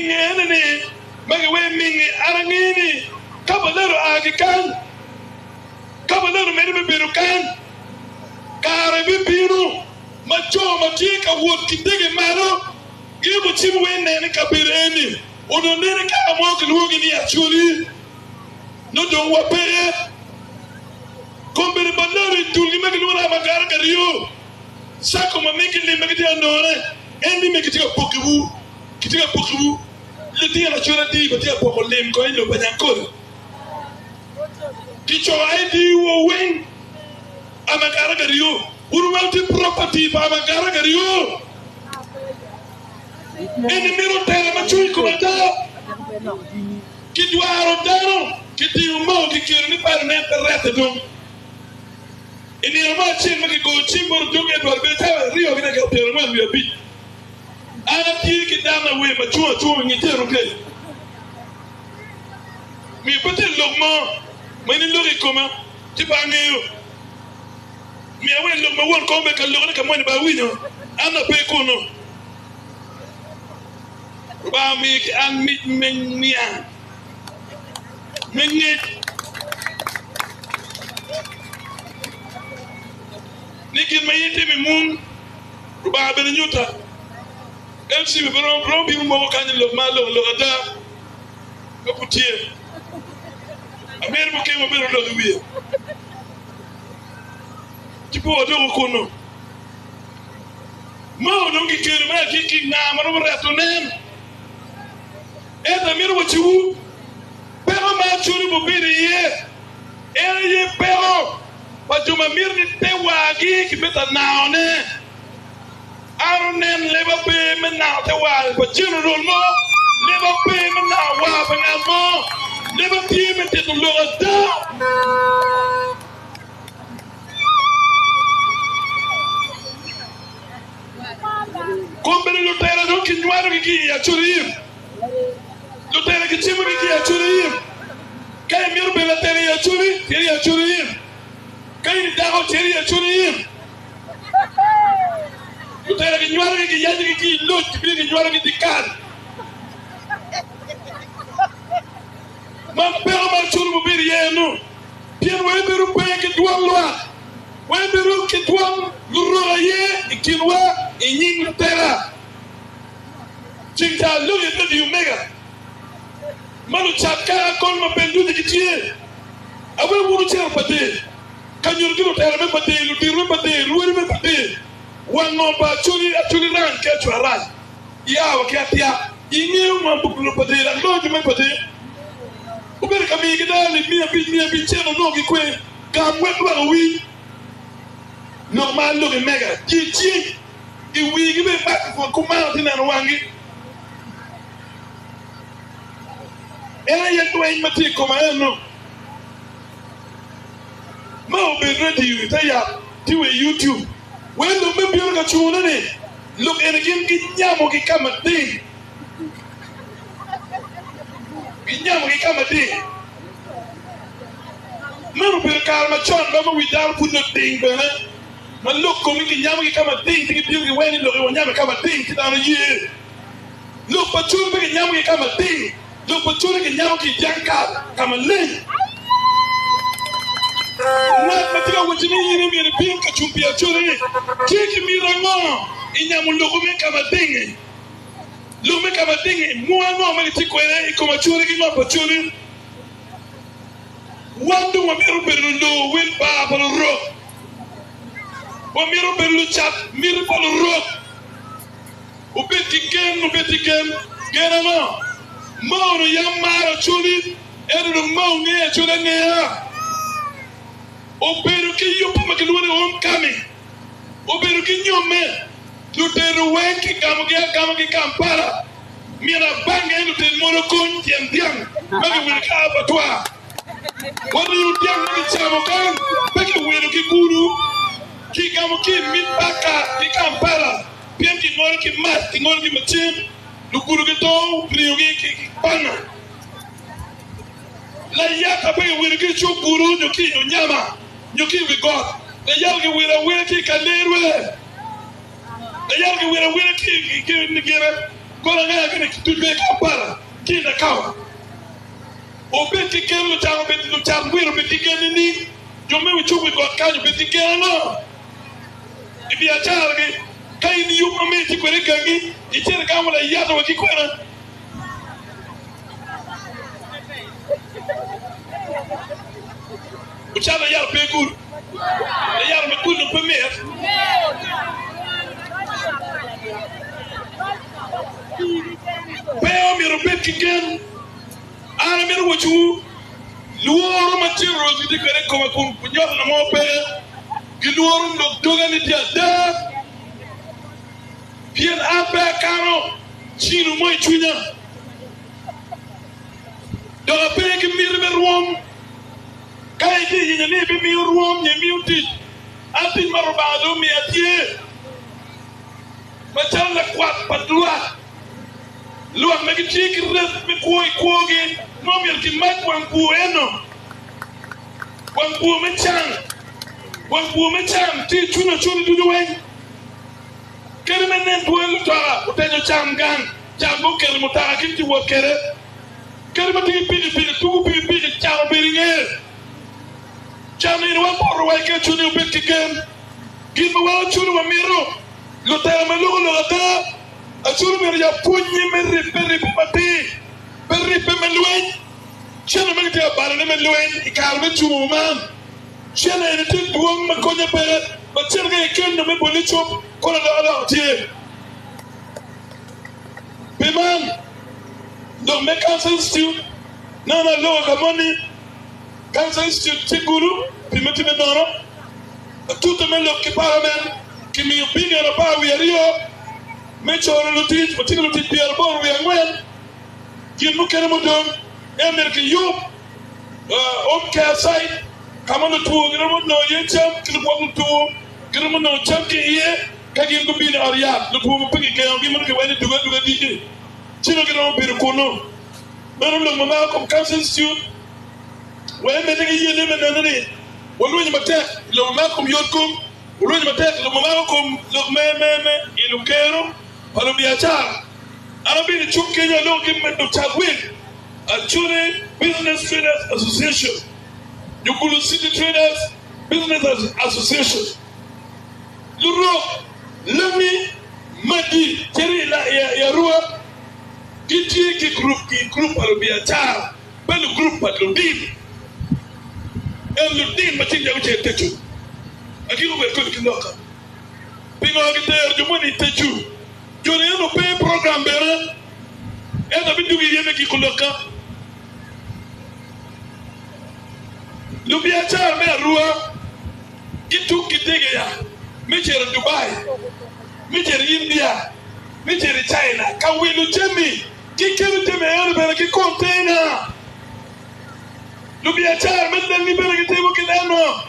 minge ene ni ma giweyo minge an angeyo ni ka balado oa ki kany ka balado medde me bedo kany kare bibino ma jo ma tye ka wot ki dege malo giyubo cim weng nene i kabedo eni onongo nene kare mo kilwongogi ni Acholi nongo dong wa peke kombeddi balado i dulgi ma gilwongo ni Amagara-Gario Cako ma megi lim ma gitye ka nongone en ni megi tye ka pokiwu, kitye ka pokiwu litino acol adi ma tye ka poko lim kong i lobo pa Nyankole. Kicoko ID wu weng Amagaraga-rio, wun weng wutye property pa Amagaraga-rio. Eni mito tela ma cung i kom ada. Kidwaro dano, kitingo moo kikelo ni palo ne pe rette dong. I nino mo acel ma kigoyo cim bot Odong Edward bedo cawa aryo ki dakika pyerangwen wiye abic, an atye ki dano awer ma cung acunga i nge cero kenyo. Myero pe tye lok mo ma in iloko i koma ci pe angeyo. Myero awek lok ma won kom obedo ka lokone ka moni pe awinyo, an ape kunnu. Lubanga omiyo ki an mic me niang. Me ngec ni gin ma in itimo i mung, Lubanga bene nyuta. MC bene romo bino moko kany i lok ma aloko lok ada ma pud tye. Amito mukene ma bene olok i wiye. Ci pe wadoko kunnu. Ma onongo kikelo me agikki nga ma romo reto nen? Ento amito wacciwu, peko ma Acholi obedo iye en aye peko pa jo ma mito ni te wargi ki bed ta nangone. An onen leba pe me nango te war pa jeneral mo, leba pe me nango war pa ngat mo, leba tye me tito lok ada. Kombeddi lutela dong kinywalogi ki i Acurim. Lutela kicimogi ki i Acurim. Ka imito bedo latela i Acuri, cit i Acurim. Ka in i dako, cit i Acurim. Lutela kinywalogi kiyacogi ki i loc, kibino kinywalogi dyekal. Man peko ma Acurim obedo iye eno, pien wa ebedo pe ki dwon lwak. Wabibedo ki dwon lurok aye i kinwa i nying lutela. Ceng ca alok i redio mega ma lucat kaka kol ma bene ducu gitye. Awe wun wucito Pader ka nyuto ki lutela me Pader, ludito me Pader, rwodi me Pader, wang ngom pa Acholi, Acholi Rang ki Acwarac, ia wa ki Atyak. Ingeyo ngom pa Lupader, ango jo me Pader? Wubedo ka miyogi dano alip miya abic, cente onongo gikwe. Gam wek lwak owiny lok ma aloko i mega. Dyeceng i wigi bene microphone kumalo tye neno wangi. En aye lweny ma tye i koma eno. Ma obed radio i te yat tye wa i YouTube. Wek lok me bino ka cungone ni lok eni gin ginyamo ki ka mading. Ginyamo ki ka mading. Meno obedo kare macon ma ma wi dano pud nongo ding bene, ma lok komi kinyamo ki ka mading ci gibino giwene ni lok-ki wanyamo i ka mading ci dano ye. Lok pa cwiny pe kinyamo ki ka mading, lok pa cwiny kinyamo ki i dyang kal ka maleng. Ngat ma tye ka wacci ni in myero ibin ka cung pi Acholi-ni tye ki miti ango i nyamo lok me ka mading-ngi? Lok me ka mading-ngi mung ango ma gitye kwede i kom Acholi ki ngom pa Acholi? Wan dong wamito bedo lulur wil bar pa lurok. Wamito bedo lucat miti pa lurok. Wubed ki gen, wubed ki gen. Gen ango? Ma onongo yam maro Acholi, ento dong ma ongeyo Acholi angeya. Obedo ki yubbe ma kilwongo ni Homecoming. Obedo ki nyomme. Lutelo weng kigamogi agama ki Kampala. Myero abange lutel mono kony tyen dyang ma kiwilo ki abattoir. Waringo dyang ma kicamo kany pe kiwilo ki kulu, kigamo ki i mit paka ki Kampala pien kingolo ki mac, kingolo ki macin, lugulu gitongo ringogi ki panga. Layata pe kiwilo ki i cuk gulu nyo ki i onyama nyo ki i wi got. Layata kiwilo awila ki i kalerwe. Layata kiwilo awila ki i gine. Kono anga gini ki tuc me Kampala ki i Nakawa? Obed ki gen lucan obed lucat wir obed ki gen nining? Jo me wi cuk wi got kany obed ki gen ango i biacaragi? Ka in yub ma meri tye kwede i gangi, icito igamo layata wa ki kwena. Wucat layata pe gul, layata ma gul dong pe mit. Pe omyero wubed ki gen. An amito wacciwu, lworo ma ceng Rwot gitye kwede i koma kun nyotona mo pe, gilworo lok doga ni tye ada, pien an pe akano cino mo i cwinya, dok ape ki miti me rwom. Ka itye yenyo ni ibimiyo rwom nyo imiyo tic, an tic ma Rubanga dong omiya tye. Macalo lakwat pa lwak, lwak ma gitye ki ret me kwo i kwogi ma omyero kimac wang bur eno, wang bur me can, wang bur me can tye i cwiny Acholi ducu weng. Kadi me nen dwoyo mutoka otenyo cam gang, cam pe oketo mutoka kit ci wot kwede. Kadi ma tye ki pikipiki tugo pikipiki can obedo i ngeye. Can eni wan poto wa i ki Acholi obed ki gen. Gin ma wan Acholi wamito, lutela ma loko lok ada. Acholi myero oyab pwonye me ribbe ribbe matir, pe ribbe me lweny. Cente ma kitye ka balone me lweny i kare me cungo man, cente eni tye dwong ma konye peke, ma cente ka ikendo me boli cop kono alokaloka tye. Pi man, lok me Cancer Institute neno aloko ka moni, Cancer Institute tye kulu pi me time nono. Tute me lok ki palament kimiyo bilion 12 me coro lutic watye ki lutic 84. Gin mukene mudong en myero kiyub home care site ka ma lutwo giromo nongo iye cam ki lugwok lutwo giromo nongo cam ki iye ka gin gubino i ot yat. Lutwo ma pe kigengogi mono kiweko ni duge aduga diki ci nongo giromo bedo kunu. Meno lok ma mako kom Cancer Institute. Wek emedde ki yelle me neno ni walwenyo matek i lok ma mako kom yotkom, walwenyo matek i lok ma mako kom lok me i lukero pa lubiacara. An abedo i cuk kenyo aloko ki lucat wil, Acholi Business Traders Association nyo Gulu City Traders Business Association. Lurok, Lami, Madi, cito i Arua gitye ki gurup pa lubiacara. Pe lugurup pa ludin. En ludin ma ceng jago cen tecu. Agiko bed kodi ki loka. Pingo gitero jo moni i tecu? Joni eno pe i program bene. Ento abidwogo iye me giko lokka. Lubiacara me Arua gituk ki degeya me cito Dubai, me cito India, me cito i China ka wilo jami. Gikelo jami eno bene ki kontena. Lubiacara me lengi bene gitimo kit eno.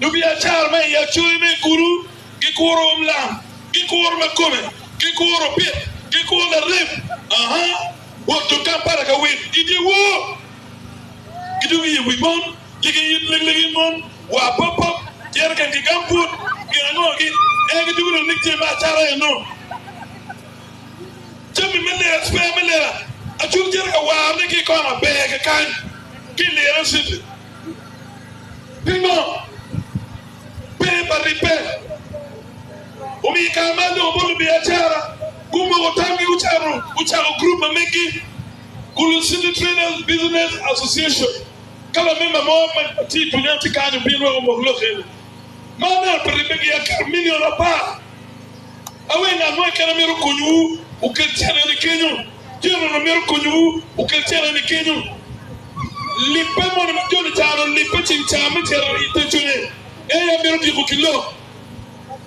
Lubiacara me i Acholi me i kulu gikuro omlam, gikuro makome, gikuro pit, gikuro larem, aha, wot to Kampala ka wil i dyewor. Gidwogo i wi mon, ligiligi mon, wa pop pop, jereken ki gambut, gin ango-gi, en gidwogo dong ni tye me acata eno. Jami me lela, cwer me lela, acul cito ka warone ki i kona ber kakany ki i Lira City. Pingo? Pe pa ribbe. Omiyo i kare ma aloko bot lubiacara, gumoko tamgi gucako gucako gurup ma meggi, Gulu City Traders Business Association. Ka lamemba mo ma tye i dunya tye kany obin wek omok lok eni. Ma aneno pi ribbegi aketo milion apar. Awe ngat mo keken ma mito konyowu, okel cente-ni kenyo. General mito konyowu, okel cente-ni kenyo. Libbe moni ma joni cano libbe ceng ca me cito i te cone, en aye mito giko ki lok.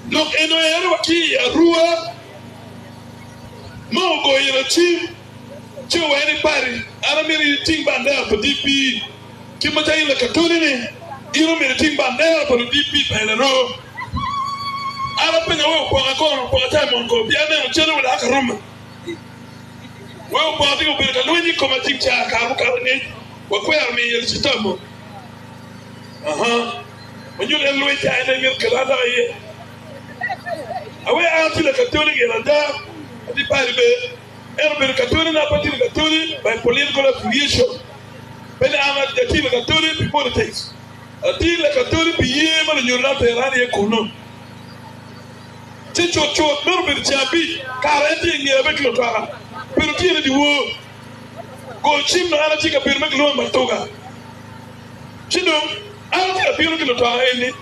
Lok eno ere wa ki i Arua ma ogoyo ira cim ci owaco ni Barry, an amito in iting bandera pa DP. Kit macalo in Lakatoli-ni, in omyero iting bandera pa lu-DP pa LRO. An apenyo wek okwoka kono, okwoka Simon ko, pien aneno cente wa dok aruma. Wek okwoka tye obedo ka lweny i koma cing ca kare mukato angec, wakwero miyo iye citamo. Aha, ma nyuto en lweny ca en aye mito kelo an dok iye. Awe an atye Lakatoli gin ada, atye padi be. En obedo Katoli na pe tye Katoli by political affiliation. Pe ni an atye Lakatoli pi politics. Atye Lakatoli pi ye ma lunyodona otera an iye kunnu. Ci cutcut, meno obedo ceng abic, kare en tye i ngeya bene ki lutwaka. Bedo tyene dyewor. Go cim dong an atye i kabedo ma kilwongo ni Matuga. Ci dong an atye ka bino ki lutwaka eni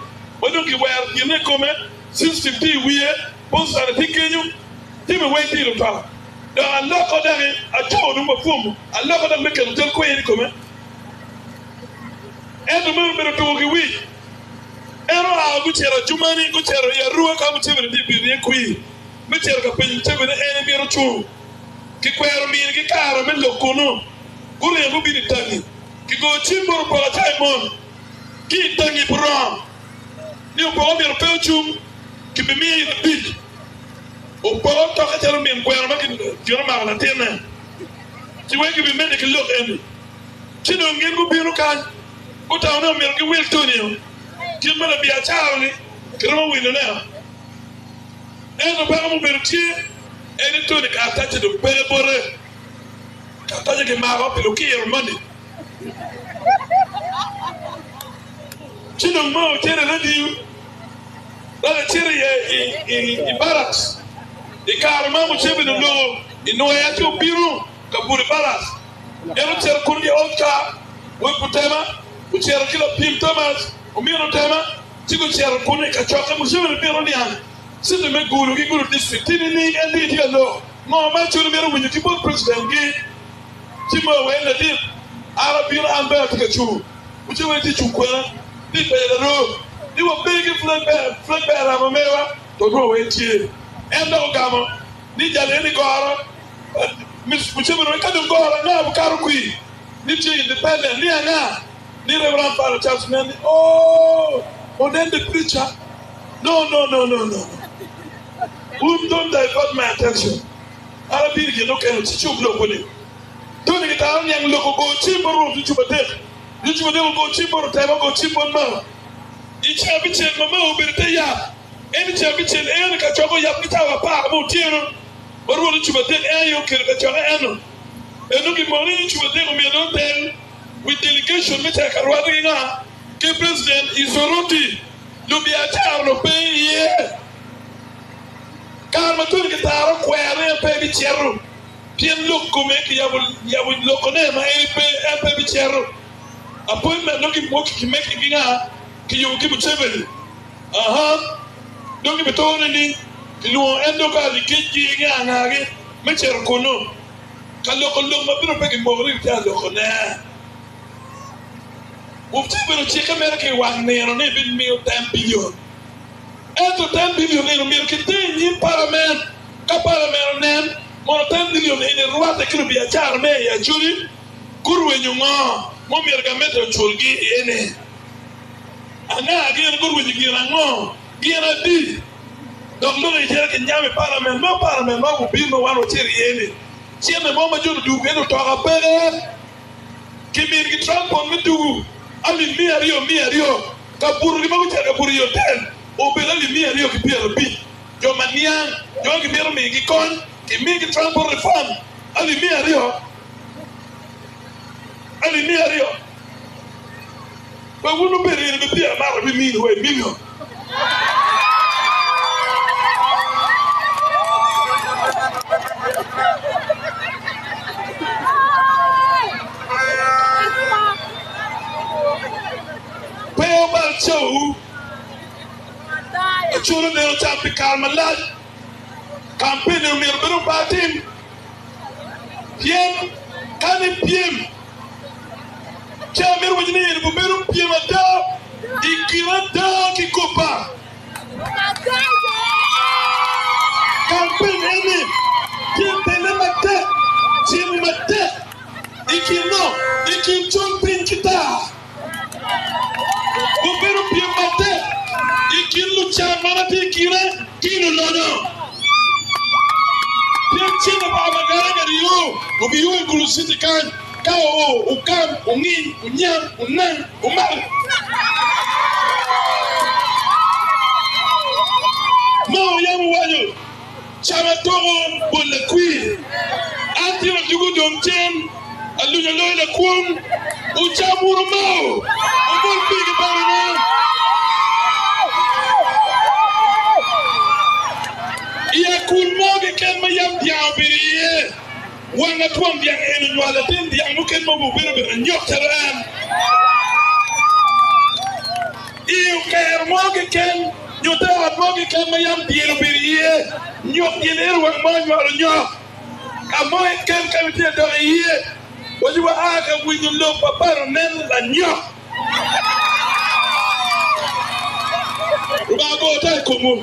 ma dong kiwero ginne i kome, system tye i wiye, postane tye kenyo, jami weng tye i lutwaka. Dok aloko doki, aco dong mapwomo, aloko dok me keto cal kwer i kome. Ento meno obedo tuko ki wic. En oa gucito Adjumani, gucito i Arua ka Muceveni tye bino iye kwir me cito ka penyo Muceveni en emito cung. Kikwero minigi kare me lok kunnu. Guringo gubino i tangi. Kigoyo cim bot Opoka Caimon ki i tangi Purongo ni Opoka myero pe ocung, kibimiye yit abic. Opoka otokke calo min gweno ma gin omako latinne. Ci wek gibimedde ki lok eni. Ci dong gin gubino kany, gutamo ni omyero giwil Tonio kit ma labiacara-ni kiromo wilone. Ento peko mubedo tye en ni Tony karatace dong peke bote. Karatace kimako pi lukiro moni. Ci dong ma ocito i redio, dok ecito i barracks. I kare ma Museveni onongo i Nwoya ci obino ka buto i barracks. En ocito kunu ki Oscar wod Butema, ocito ki lapim Thomas omin Otema, ci gucito kunu i kacokke. Museveni mito niang city me Gulu ki Gulu District tye nining? En tye ka lok ngo ma Acholi mito winyo ki bot president gi? Ci ma owen ladit, an abino an bene atye ka cung. Museveni tye cung kwena ni penyo laroo ni wabe ki flag bearer ma mewa to dwong weng tye. En dok ogamo ni jal eni goro. Museveni owaco ka dong goro anga mukato kwir ni tye independent ni anga? Ni Reverend Father Charles Nen ni ooh onen the preacher no no no no no un don't divert my attention an abino i gin mukene ci cuk lok ni Tony Gitara oniang lok ogo cim bot Rwot Yucup adek Yucup adek ogo cim bot Otema ogo cim bot Mao i ceng abicel ma Mao obedo i te yat en i ceng abicel en ka coko yat ki cawa apar me otyeno ma Rwot Yucup adek en aye okelo kacokke eno eno gimoko ni Yucup adek omyero dong otel wi delegation me cito ka rwatte ki nga? Ki president i Soroti. Lubiacara onongo pe iye. Kare ma Tony Kitara okwero ni en pe ebicito pien lok kome kiyabo yabo lokone ma en pe en pe ebicito. Appointment dong kimwoki kimeki ki nga? Kiyubo ki Museveni. Aha. Dong gibitone ni kilwongo en dong ka alikecgi nga ngagi me cito kunnu. Ka loko lok ma bino pe kimoko ni kitye ka lokone. Museveni ocikke mere ki i wang nino ni ebimiyo ten bilion. Ento ten bilion eni omyero kiter i nyim palament. Ka palament onen mono ten bilion eni rwatte ki lubiacara me i Acholi gurwenyo ngo ma omyero gamente oculgi iye-ni? Anga gin gurwenyo gin ango? Gin adi? Dok lok eni cito kinyamo i palament ma palament ma obin ma wan wacito iye-ni. Cente mo ma jo luduu kwede otoka peke. Kiminigi transport me tuku alip miya aryo ka butogi ma gucito ka buto i otel obedo alip 250. Jo ma niang, jo ma gimito miyogi kony, kimigi transport refund alip 200, alip 200. Wek wun wubed eni me pyeramato bimini wa i milion. Pe wubal cawawu. Aculo neno can pi kare malac. Kampen-ni omyero bene obar tim pien ka ni pyem Ci amito waco ni eni obedo pyem ada i kin ada ki goba. Kampen eni tye tele matek, cimo matek i kin ngo? I kin col piny ki tar. Obedo pyem matek i kin lucan ma tye i kine ki lulonyo. Pien cente pa Amagaraga ryo obiyo i Gulu City kany. Ka oo, wugam, wunginy, wunyam, wunang, wumal. Ma oyam owaco, Cam atoko bol lakwir. cen, alunyo loyo lakwong, wucam wunu moo, wumol pii ki balona. I akul mo keken ma yam dyang obedo iye, wang atwom dyang en onywalo latin dyang mukene ma obedo bene anyok calo en. I okero mo keken nyo te ot mo keken ma yam dyel obedo iye, nyok dyel eno wang ma onywalo nyok. Ka mo keken ka itye ka dok iye, waci wa a ka winyo lok pa baro nen lanyok. Lubanga go ota i komwu.